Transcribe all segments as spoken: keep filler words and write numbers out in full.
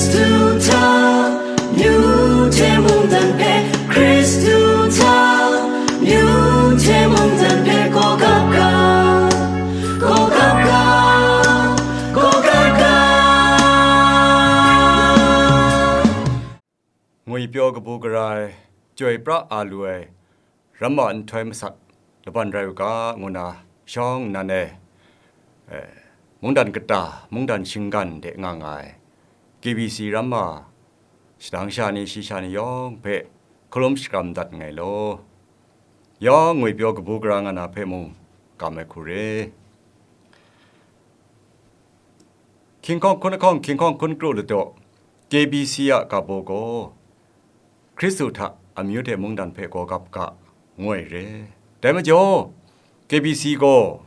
Hkristu hta, amyu hte mungdan hpe, Hkristu hta, amyu hte mungdan hpe, gawgap ga, gawgap ga, gawgap ga. Ngwipyaw kabu gara ai, chyoi pra a lu ai, ramma nhtoi masat laban rai u ga, ngu na shawng nnan e, eh, mungdan kata, mungdan shinggan de nga nga ai, K B C ramma shadang sha ni, shi sha ni yawng hpe hkalum shakram dat nngai law, yawng ngwipyaw kabu gara nga na hpe mung kam ai hku re. Hkying hkawng hkun lahkawng, hkying hkawng hkun kru ladaw, K B C a ga baw gaw, Hkristu hta amyu hte mungdan hpe gawgap ga, ngu ai re. Dai majaw, K B C gaw,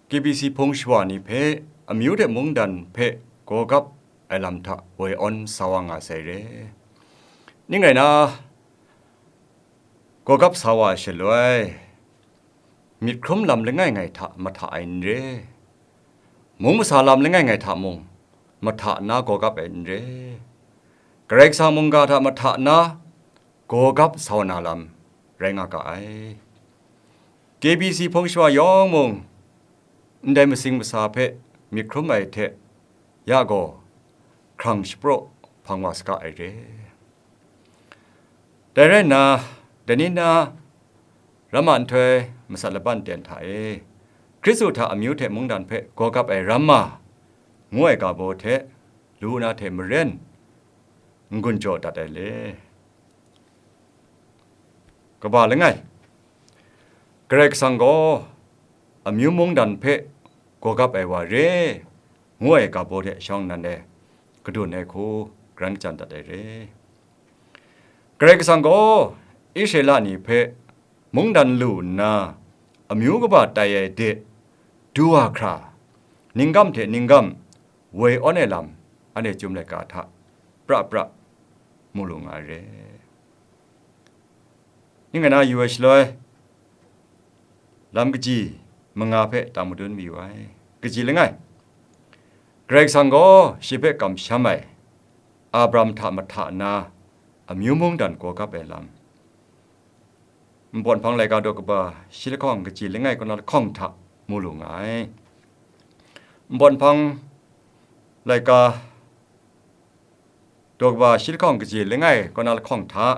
K B C hpung shawa ni hpe amyu hte mungdan hpe gawgap ai lam hta woi awn sa wa nga sai re. Ning rai na, gawgap sa wa ai shaloi, myit hkrum lam langai ngai hta mahta ai n re, mung masa lam langai ngai hta mung mahta na gawgap ai n re, Karai Kasang mungga hta mahta na gawgap sa wa na lam rai nga ga ai. K B C hpung shawa yawng mung, ndai masing masa hpe myit hkrum ai hte ya gaw, hkrang shapraw hpang wa saga ai re. Dai rai nna, dai ni na ramma nhtoi masat laban ten hta e, Hkristu hta amyu hte mungdan hpe gawgap ai ramma, ngu ai ga baw hte, lu na hte maren n-gun jaw dat ai le. Kaba langai, Karai Kasang gaw amyu mungdan hpe gawgap ai wa re, ngu ai ga baw hte shawng nnan e kadun ai hku, gran kachyan dat ai re. Karai Kasang gaw Israela ni hpe mungdan lu nna, amyu kaba tai ai de du wa hkra, ninggam hte ninggam woi awn ai lam, anhte Chyum laika hta pra pra mu lu nga ai re. Ning ai na yu ai shaloi, lam kaji manga hpe tang madun mayu ai. Kaji langai, Karai Kasang gaw shi hpe kamsham ai Abraham hta mahta na amyu mungdan gawgap ai lam, Npawt Nhpang laika daw kaba shi lahkawng kaji langai kaw na lahkawng hta mu lu nga ai. Npawt Nhpang laika daw kaba shi lahkawng kaji langai kaw na lahkawng hta,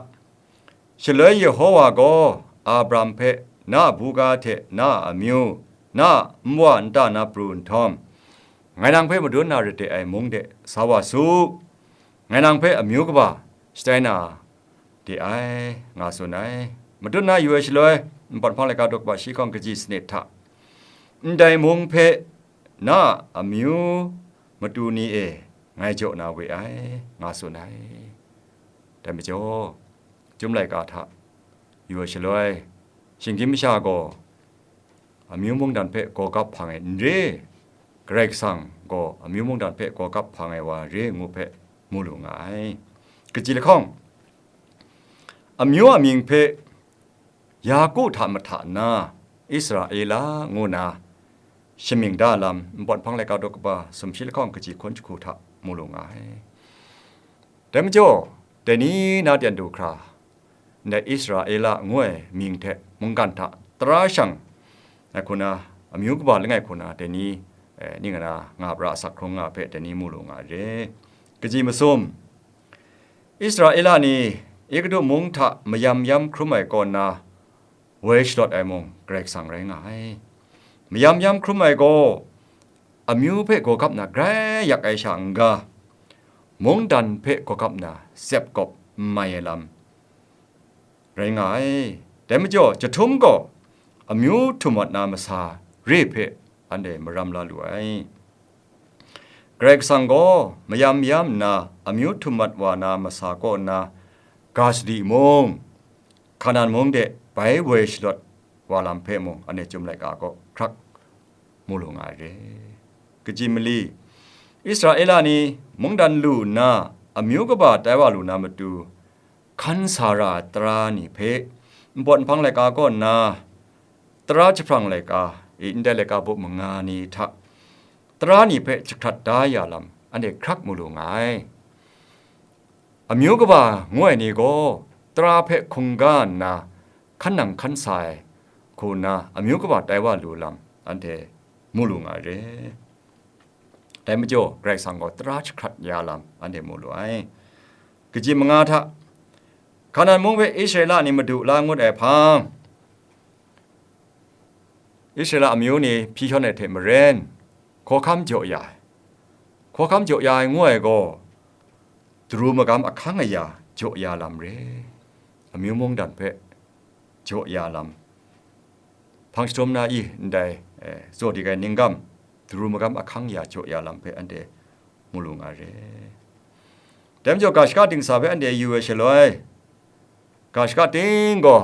shaloi Yehowa gaw Abraham hpe, na a buga hte na a amyu, na a nwa nta na pru nhtawm, ngai nang hpe madun na ra de ai mung de sa wa su, ngai nang hpe amyu kaba shatai na de ai, nga tsun ai. Madun na yu ai shaloi, Npawt Nhpang laika daw kaba shi lahkawng kaji sanit hta, ndai mung hpe na a amyu matu ni e ngai jaw na we ai, nga tsun ai. Dai majaw, Chyum laika hta yu ai shaloi, shinggyim masha gaw amyu mungdan hpe gawgap hpang ai n re, Karai Kasang gaw amyu mungdan hpe gawgap hpang ai wa re ngu hpe mu lu nga ai. Kaji lahkawng, amyu a mying hpe Yaku hta mahta na, Israela ngu na shamying da lam, Npawt Nhpang laika daw kaba sumshi lahkawng kaji hkun jahku hta mu lu nga ai. Dai majaw, dai ni na ten du hkra, ndai Israela ngu ai mying hte mungkan hta tara shang ai hku na, amyu kaba langai hku na, dai ni, eh, ning a na nga pra asak hkrung nga hpe dai ni mu lu nga ai re. Kaji masum, Israela ni Egutu mung hta mayam yam hkrum ai kaw nna woi shalawt ai mung Karai Kasang rai nga ai. Mayam yam hkrum ai gaw, amyu hpe gawgap na grai yak ai sha n-ga, mungdan hpe gawgap na sep gawp n mai ai lam rai nga ai. Dai majaw, jahtum gaw amyu htum mat na masa re hpe anhte maram la lu ai. Karai Kasang gaw mayam yam nna amyu htum mat wa na masa kaw nna ga sadi mung, Hkanan mung de bai woi shalawt wa lam hpe mung anhte Chyum laika gaw hkrak mu lu nga ai re. Kaji mali, Israela ni mungdan lu nna amyu kaba tai wa lu na matu, hkan sa ra ai tara ni hpe Npawt Nhpang laika kaw nna, tara jahprang laika, i, ndai laika bup manga ni hta tara ni hpe jahkrat da ya lam, anhte hkrak mu lu nga ai. Amyu kaba ngu ai ni gaw tara hpe hkungga nna hkan nang hkan sa ai hku nna, amyu kaba tai wa lu lam anhte mu lu nga ai re. Dai majaw, Karai Kasang gaw tara jahkrat ya lam anhte mu lu ai. Kaji manga hta, Hkanan mung hpe Israela ni madu la ngut ai hpang, Israela amyu ni hpyi hkyawn ai hte maren, hkawhkam jaw ya ai. Hkawhkam jaw ya ai ngu ai gaw, daru magam ahkang aya jaw ya lam re, amyu mungdan hpe jaw ya lam, hpang shadawn na i ndai, eh, tsaw dik ai ninggam, daru magam ahkang ya jaw ya lam hpe anhte mu lu nga re. Dai majaw, ga shaka dingsa hpe anhte yu ai shaloi, ga shaka ting gaw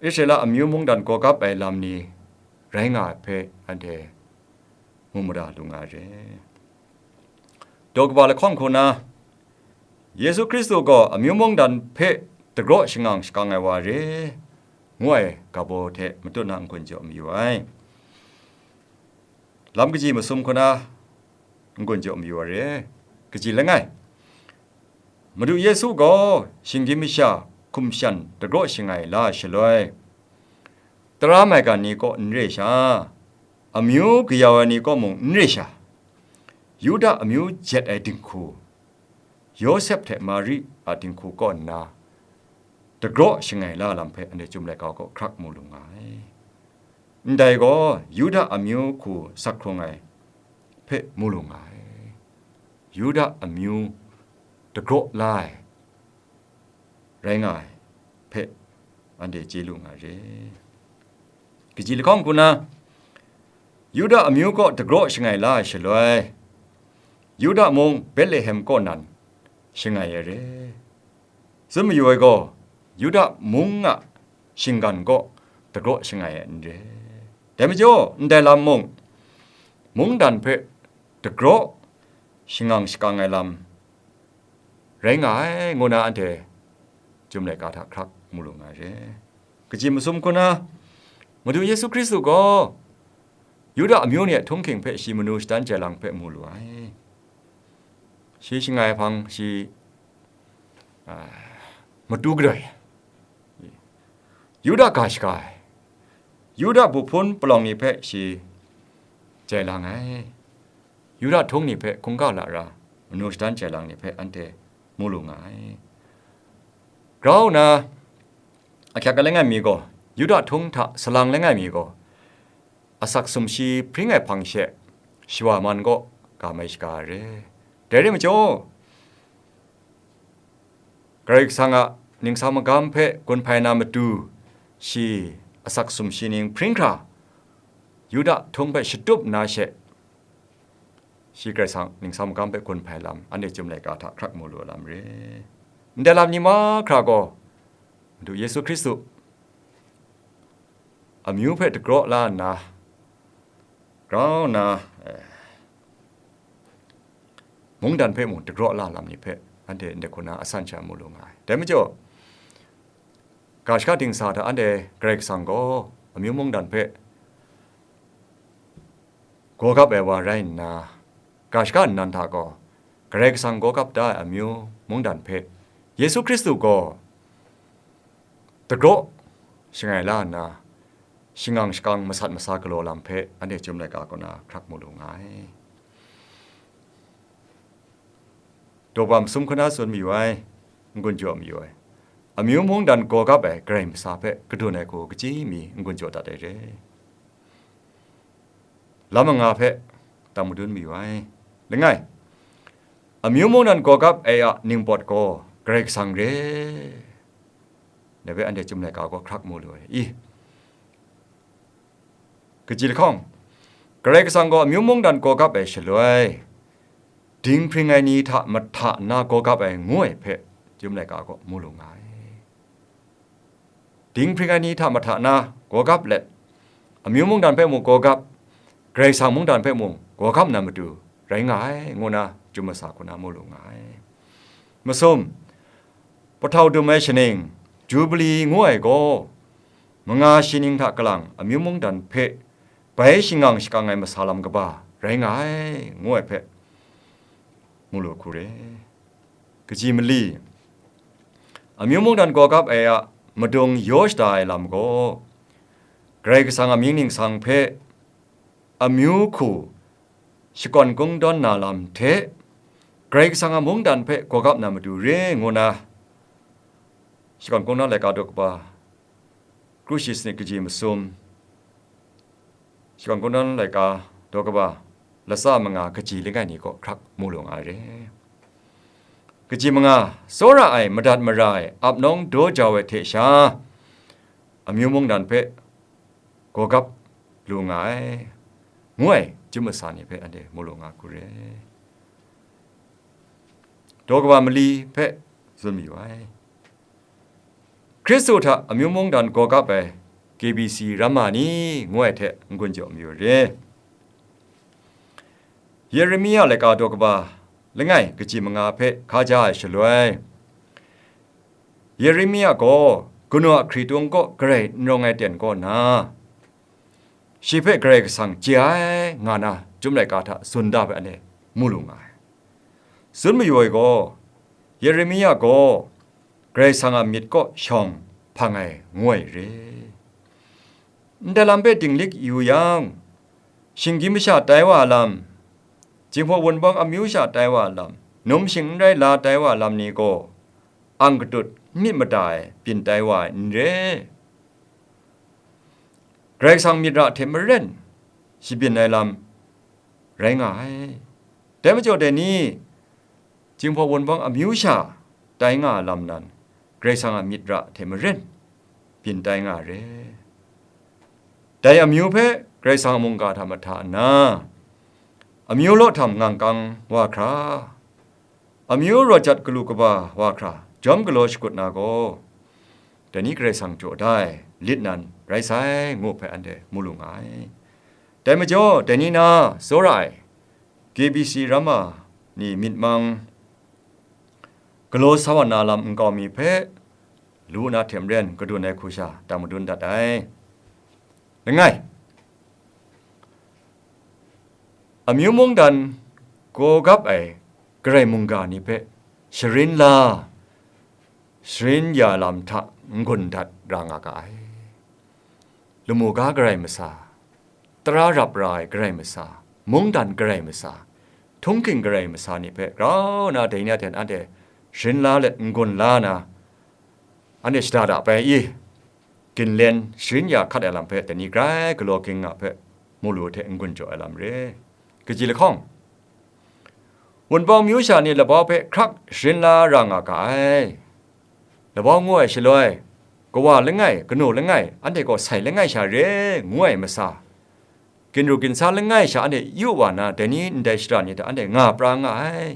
Israela amyu mungdan gawgap ai lam ni rai nga ai hpe anhte mu mada lu nga re. Daw kaba lahkawng hku na, Yesu Hkristu gaw amyu mungdan hpe dagraw shangang shakang ai wa re, ngu ai ga baw hte matut na n-gun jaw mayu ai. Lam kaji masum hku na n-gun jaw mayu ai re. Kaji langai, Madu Yesu gaw shinggyim masha hkum shan dagraw shangai la ai shaloi, tara maigan ni kaw n re sha, amyu kayau ai ni kaw mung n re sha, Yuda amyu jet ai dinghku, Yawsep hte Mari a dinghku kaw nna, dagraw shangai la lam hpe anhte Chyum laika kaw hkrak mu lu nga ai. Ndai gaw Yuda amyu hku sak hkrung ai hpe mu lu nga ai. Yuda amyu dagraw la ai rai nga ai hpe anhte chye lu nga re. Kaji lahkawng hku na, Yuda amyu kaw dagraw shangai la ai shaloi, Yuda mung Betlehem kaw nan shangai ai re. Tsun mayu ai gaw, Yuda mung a shinggan kaw dagraw shangai ai n re. Dai majaw, ndai lam mung, mungdan hpe dagraw shangang shakang ai lam rai nga ai, ngu na anhte Chyum laika hta hkrak mu lu nga ai re. Kaji masum hku na, Madu Yesu Hkristu gaw Yuda amyu ni a htunghking hpe shi manu shadan jai lang hpe mu lu ai. Shi shangai hpang shi, a, matu gadoi, Yuda ga shaga ai, Yuda buhpun palawng ni hpe shi jai lang ai, Yuda htung ni hpe hkungga lara manu shadan jai lang ni hpe anhte mu lu nga ai. Grau nna, ahkyak ai langai mi gaw, Yuda htung hta salang langai mi gaw, asak sumshi hpring ai hpang she shawa man kaw ga mai shaga ai re. Dai rai majaw, Karai Kasang a ningsang magam hpe gun hpai na matu, shi asak sumshi ning hpring hkra, Yuda htung hpe shatup nna she, shi Karai Kasang ningsang magam hpe gun hpai lam, anhte Chyum laika hta hkrak mu lu ai lam re. Ndai lam ni mahkra gaw, Madu Yesu Hkristu amyu hpe dagraw la nna, grau nna, eh, mungdan hpe mung dagraw la lam ni hpe anhte ndai hku na asan sha mu lu nga ai. Dai majaw, ga shaka dingsa hta anhte Karai Kasang gaw amyu mungdan hpe gawgap ai wa rai nna, ga shaka nnan hta gaw Karai Kasang gawgap da ai amyu mungdan hpe Yesu Hkristu gaw dagraw shangai la nna, shangang shakang masat masa galaw lam hpe anhte Chyum laika kaw na hkrak mu lu nga ai. Daw ba masum hku na tsun mayu ai, n-gun jaw mayu ai. Amyu mungdan gawgap ai Karai masa hpe kadun ai hku kaji mi n-gun jaw dat ai re. Lam anga hpe tang madun mayu ai. Langai, amyu mungdan gawgap ai a ningpawt gaw Karai Kasang re. Dai hpe anhte Chyum laika gaw hkrak mu lu ai. I, kaji lahkawng, Karai Kasang gaw amyu mungdan gawgap ai shaloi, dinghpring ai ni hta mahta na gawgap ai ngu ai hpe Chyum laika gaw mu lu nga ai. Dinghpring ai ni hta mahta na gawgap let, amyu mungdan hpe mung gawgap, Karai Kasang mungdan hpe mung gawgap na matu rai nga ai, ngu na Chyum masa hku na mu lu nga ai. Masum, pahtau dum ai shaning, Jubili ngu ai gaw, manga shi ning hta kalang amyu mungdan hpe bai shangang shakang ai masa lam kaba rai nga ai, ngu ai hpe, mu lu hku re. Kaji mali, amyu mungdan gawgap ai a madung yaw shada ai lam gaw, Karai Kasang a mying ningsang hpe amyu hku shakawn kungdawn na lam hte, Karai Kasang a mungdan hpe gawgap na matu re ngu na, shakawn kungdawn laika daw kaba, kru shi sanit kaji masum, shakawn kungdawn laika daw kaba, latsa manga kaji langai ni kaw hkrak mu lu nga ai re. Kaji manga, tsawra ai, madat mara ai, ap nawng daw jau ai hte sha, amyu mungdan hpe gawgap lu nga ai, ngu ai chyum masa ni hpe anhte mu lu nga hku re. Daw kaba mali hpe tsun mayu ai. Hkristu hta amyu mungdan gawgap ai K B C ramma ni ngu ai hte n-gun jaw mayu re. Yeremia laika daw kaba langai kaji manga hpe hkaja ai shaloi, Yeremia gaw kanu a hkritung kaw garai n rawng ai ten kaw na, shi hpe Karai Kasang chye ai nga na, Chyum laika hta tsun da hpe anhte mu lu nga ai. Tsun mayu ai gaw, Yeremia gaw Karai Kasang a myit kaw shawng hpang ai ngu ai re. Ndai lam hpe dinglik yu yang, shinggyim masha tai wa a lam, Jinghpaw Wunpawng amyu sha tai wa a lam, num shing n rai la tai wa a lam ni gaw, ang katut n myit mada ai byin tai wa ai n re. Karai Kasang myit ra hte maren shabyin ai lam rai nga ai. Dai majaw dai ni, Jinghpaw Wunpawng amyu sha tai nga ai lam nan, Karai Kasang a myit ra hte maren byin tai nga ai re. Dai amyu hpe Karai Kasang a mungga hta mahta nna, amyu law htam ngangkang wa hkra, amyu rawt jat galu kaba wa hkra, jawm galaw shakut na gaw, dai ni Karai Kasang jaw da ai lit nan rai sai, ngu hpe anhte mu lu nga ai. Dai majaw, dai ni na tsawra ai K B C ramma ni myit mang galaw sa wa na lam nkau mi hpe lu na hte maren kadun ai hku sha dang madun dat ai. Langai, amyu mungdan gawgap ai Karai mungga ni hpe sharin la, sharin ya lam hta n-gun dat ra nga ga ai. Lamu ga garai masa, tara rap ra ai garai masa, mungdan garai masa, htunghking garai masa ni hpe grau na dai ni a hten anhte sharin la let n-gun la na, anhte shada da bai i, ginlen sharin ya hkat ai lam hpe dai ni grai galaw ging nga hpe mu lu hte n-gun jaw ai lam re. Kaji lahkawng, Wunpawng myu sha ni labau hpe hkrak sharin la ra nga ga ai. Labau ngu ai shaloi, kawa langai, kanu langai, anhte gaw sai langai sha re ngu ai masa, ginru ginsa langai sha anhte yu wa na, dai ni ndai shara ni hta anhte nga pra nga ai.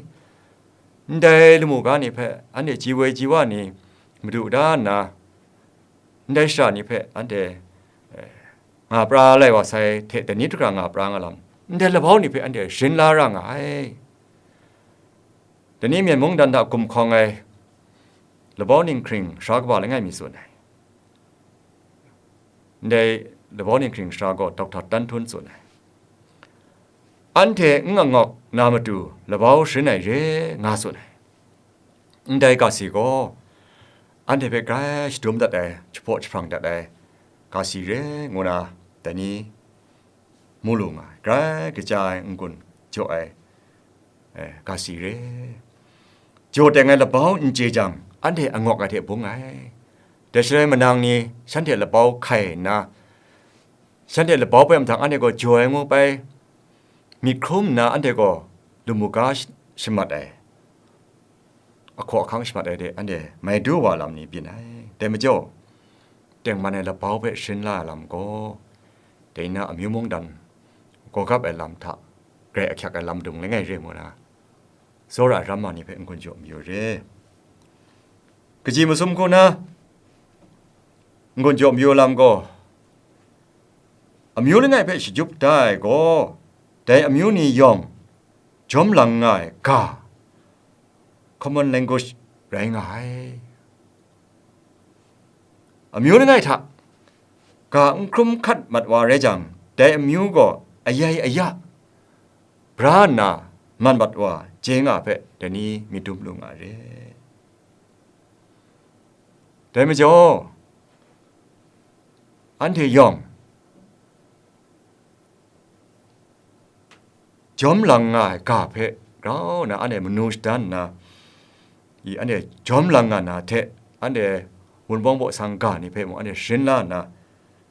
Ndai lamu ga ni hpe anhte ji woi ji wa ni madu da nna, ndai shara ni hpe anhte, eh, nga pra lai wa sai hte dai ni hkra nga pra nga lam, ndai labau ni hpe anhte sharin la ra nga ai. Dai ni Myen mungdan hta gumhkawng ai labau ninghkring sara kaba langai mi tsun ai. Ndai labau ninghkring sara gaw Dokta Tan Htun tsun ai. Anhte n angawk na matu labau sharin ai re nga tsun ai. Ndai ga si gaw, anhte hpe grai shadum dat ai, jahpaw jahprang dat ai ga si re ngu na, dai ni mu lu nga ai, grai kaja ai n-gun jaw ai, eh, ga si re. Jaw teng ai labau n chye jang, anhte angawk ai hte bung ai. Dai shaloi manang ni shanhte labau hkai nna, shanhte labau hpe mahtang anhte gaw jaw ai ngu bai, myit hkrum nna anhte gaw lamu ga sh-, shamat ai, ahkaw ahkang shamat ai de, anhte mai du wa lam ni byin ai. Dai majaw, tengman ai labau hpe sharin la ai lam gaw, dai na amyu mungdan gawgap ai lam hta grai ahkyak ai lam dung langai re ngu na, tsawra ai ramma ni hpe n-gun jaw mayu re. Kaji masum hku na n-gun jaw mayu lam gaw, amyu langai hpe shajut da ai gaw, dai amyu ni yawng jawm lang nga ai ga, common language rai nga ai. Amyu langai hta ga n hkrum hkat mat wa rai jang, dai amyu gaw ayai aya bra nna man mat wa, chye nga hpe dai ni myit dum lu nga re. Dai majaw, anhte yawng jawm lang nga ai ga hpe grau nna anhte manu shadan nna, i, anhte jawm lang nga na hte, anhte Wunpawng baw sang ga ni hpe mung anhte sharin la nna,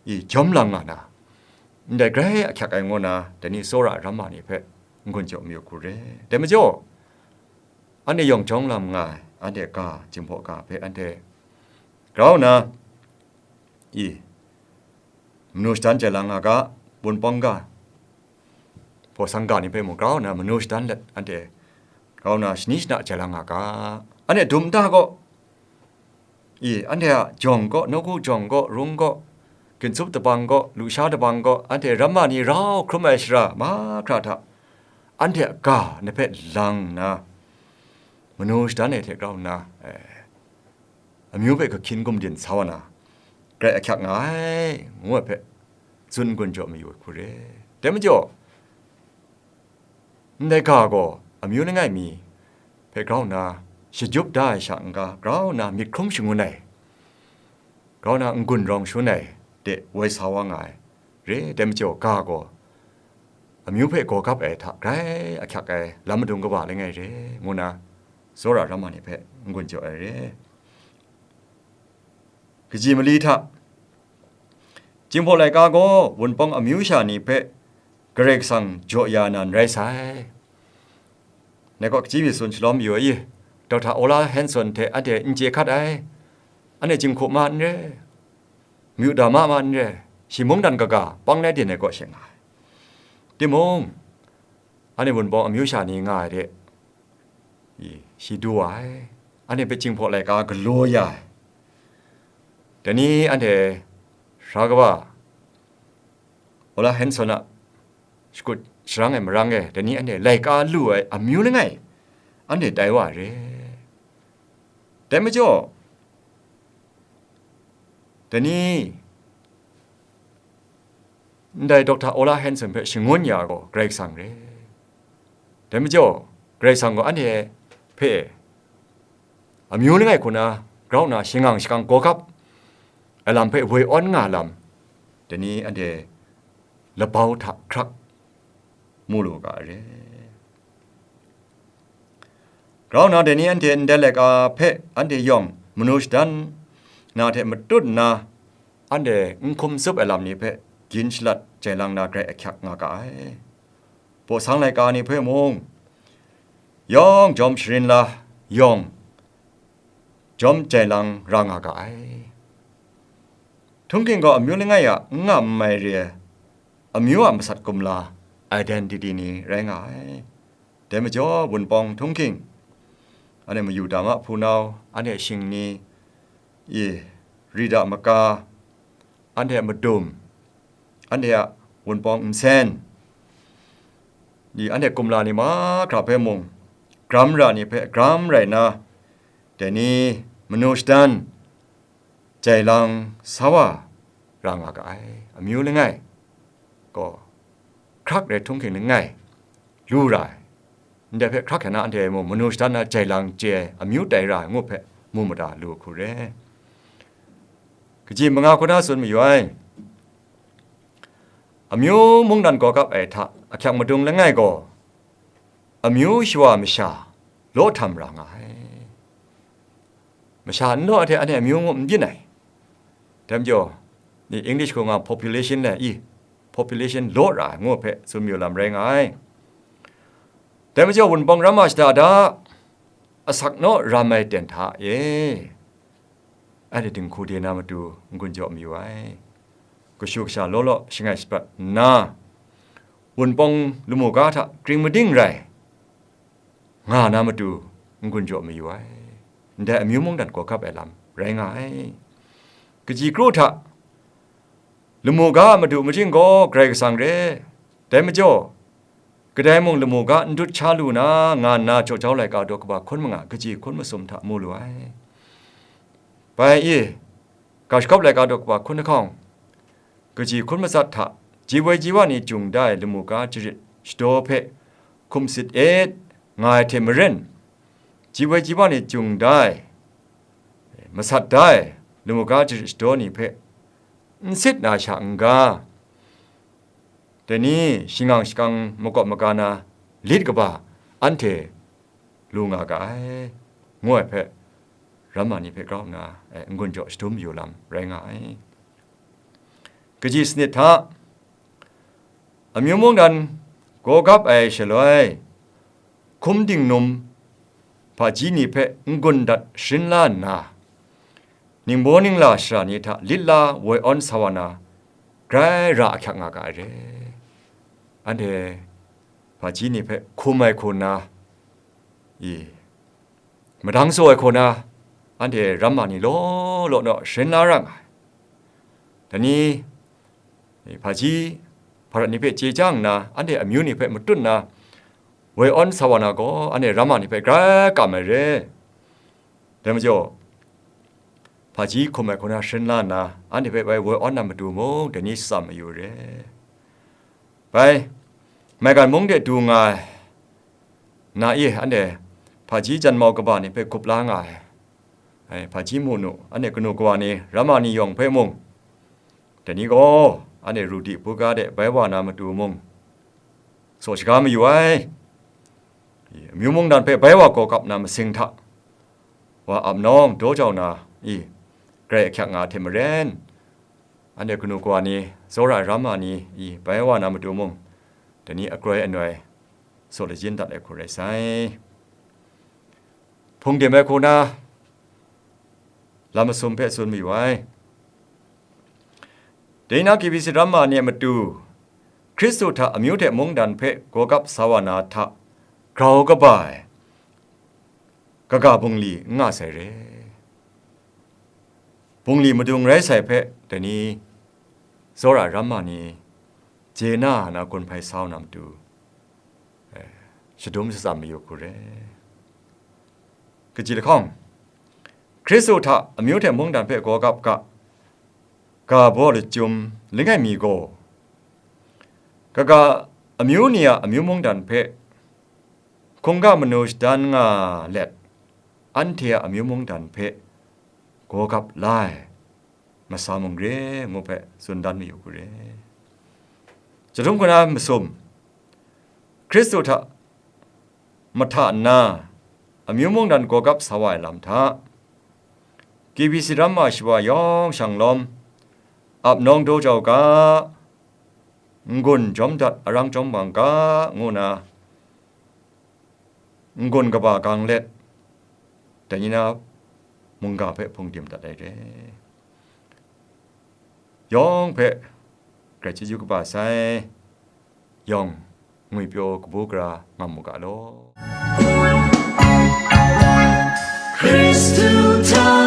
i, jawm lang nga na, ndai grai ahkyak ai ngu na, dai ni tsawra ramma ni hpe n-gun jaw mayu hku re. Dai majaw, anhte yawng jawm lang nga ai, anhte ga, Jinghpaw ga hpe anhte grau nna, i, manu shadan jai lang nga ga, Wunpawng ga, baw sang ga ni hpe mung grau nna manu shadan let, anhte grau nna shani shana jai lang nga ga, anhte dum nta gaw, i, anhte a jawng gaw, nawku jawng gaw, rung gaw, gintsup dabang gaw, lusha dabang gaw, anhte ramma ni rau hkrum ai shara mahkra hta, anhte a ga ni hpe lang nna, manu shadan ai hte grau nna, eh, amyu hpe kahkyin gumdin sa wa na, grai ahkyak nga ai, ngu ai hpe tsun n-gun jaw mayu ai hku re. Dai majaw, ndai ga gaw amyu langai mi hpe grau nna shajut da ai sha n-ga, grau nna myit hkrum shangun ai, grau nna n-gun rawng shangun ai de woi sa wa nga ai re. Dai majaw, ga gaw amyu hpe gaw gap ai hta grai ahkyak ai lam madung kaba langai re, ngu nna tsawra ramma ni hpe n-gun jaw ai re. Kaji mali hta, Jinghpaw laika gaw Wunpawng amyu sha ni hpe Karai Kasang jaw ya na n rai sai. Ngai kaw kaji mi tsun shalawm yu ai i, Doctor Ola Hanson hte anhte n chye hkat ai, anhte jinghku ma n re, myu da ma ma n re, shi mungdan kaga pang lai din ai kaw she nga ai. Timung, anhte Wunpawng amyu sha ni nga ai de, i, shi du wa ai, anhte hpe Jinghpaw laika galaw ya ai. Dai ni anhte sara kaba Ola Hanson a shakut sharang e marang e, dai ni anhte laika lu ai amyu langai anhte tai wa re. Dai majaw, dai ni ndai Doctor Ola Hanson hpe shangun ya gaw Karai Kasang re. Dai majaw, Karai Kasang gaw anhte hpe amyu langai hku na grau nna shangang shakang gaw gap ai lam hpe woi awn nga lam, dai ni anhte labau hta hkrak mu lu ga ai re. Grau nna dai ni anhte ndai laika hpe anhte yawng manu shadan na hte matut nna, anhte n hkum tsup ai lam ni hpe gyin shalat jai lang na grai ahkyak nga ga ai. Baw sang laika ni hpe mung, yawng jawm sharin la, yawng jawm jai lang ra nga ga ai. Htunghking gaw amyu langai a n nga n mai re ai, amyu a masat kumla, identity ni rai nga ai. Dai majaw, Wunpawng htunghking, anhte mayu dama hpunau, anhte shing ni, i, rida maka, anhte madum, anhte a Wunpawng nsen, i, anhte kumla ni mahkra hpe mung, gram ra ni hpe gram rai nna, dai ni manu shadan jai lang sa wa ra nga ga ai. Amyu langai gaw hkrak rai htunghking langai lu ra ai. Ndai hpe hkrak hkya na anhte mung manu shadan na jai lang chye ai amyu tai ra ai ngu hpe mu mada lu hku re. Kaji manga hku na tsun mayu ai. Amyu mungdan gaw kap ai hta ahkyak madung langai gaw, amyu shawa masha law htam ra nga ai. Masha n law hte anhte amyu ngu n byin ai. Dai majaw, ni English hku nga population le i, population law ra ai ngu hpe tsun mayu lam rai nga ai. Dai majaw, Wunpawng ram a shada da, asak naw ram ai ten hta e, anhte dinghku de na matu n-gun jaw mayu ai. Kashu kasha law law shangai shaprat nna, Wunpawng lamu ga hta kring mading rai nga na matu n-gun jaw mayu ai. Ndai amyu mungdan gaw kap ai lam rai nga ai. Kaji kru hta, lamu ga a madu majing gaw Karai Kasang re. Dai majaw, kadai mung lamu ga n dut sha lu na, nga nna jaw jau laika daw kaba hkun manga kaji hkun masum hta mu lu ai. Bai e, ga shagawp laika daw kaba hkun lahkawng, kaji hkun matsat hta, ji woi ji wa ni jung da ai lamu ga jarit shadaw hpe hkum sit et, nga ai hte maren, ji woi ji wa ni jung da ai, masat da ai lamu ga jarit shadaw ni hpe n sit na sha n-ga, dai ni shingang shakang makawp maga na lit kaba anhte lu nga ga ai, ngu ai hpe, ramma ni hpe grau nna, eh, n-gun jaw shadum yu lam rai nga ai. Kaji sanit hta, amyu mungdan gaw gap ai shaloi, hkum dingnum hpaji ni hpe n-gun dat sharin la nna, ningbaw ningla shara ni hta lit la woi awn sa wa na, grai ra ahkyak nga ga ai re. Anhte hpaji ni hpe hkum ai hku nna, i, madang tsaw ai hku nna, anhte ramma ni law law naw sharin la ra nga ai. Dai ni, hpaji hparat ni hpe chye chyang nna, anhte amyu ni hpe matut nna, woi awn sa wa na gaw, anhte ramma ni hpe grai kam ai re. Dai majaw, hpaji hkum ai hku nna sharin la nna, anhte hpe bai woi awn na matu mung, dai ni tsam mayu re. Bai, maigan mung de du nga ai, na e, anhte hpaji janmau kaba ni hpe gup la nga ai, ai, hpaji munu, anhte kanu kawa ni, ramma ni yawng hpe mung, dai ni gaw, anhte ru di buga de bai wa na matu mung, saw shaga mayu ai. I, amyu mungdan hpe bai wa gaw gap na masing hta, wa ap nawng daw jau na, i, grai ahkyak nga hte maren, anhte kanu kawa ni, tsawra ai ramma ni, i, bai wa na matu mung, dai ni akroi anoi, saw lajin dat ai hku rai sai. Hpung dim ai hku na, lam masum hpe tsun mayu ai. Dai na K B C ramma ni a matu, Hkristu hta amyu hte mungdan hpe gaw gap sa wa na hta grau kaba ai, kaga bungli n nga sai re. Bungli madung rai sai hpe, dai ni tsawra ai ramma ni je na na gun hpai sa wa na matu, eh, shadum shatsam mayu hku re. Kaji lahkawng, Hkristu hta amyu hte mungdan hpe gaw gap ga, ga baw lachyum langai mi gaw, kaga amyu ni a amyu mungdan hpe hkungga manu shadan nga let, anhte a amyu mungdan hpe gaw gap la ai masa mung re ngu hpe tsun dan mayu hku re. Chyahtum hku na masum, Hkristu hta mahta nna amyu mungdan gaw gap sa wa ai lam hta, K B C ramma shawa yawng shanglawm, ap nawng daw jau ga, n-gun jawm dat arang jawm bang ga, ngu na, n-gun kaba gang let, dai ni na mungga hpe hpung dim dat ai re. Yawng hpe grai chyeju kaba sai, yawng ngwipyaw kabu gara ngam mu ga law. Hkristu hta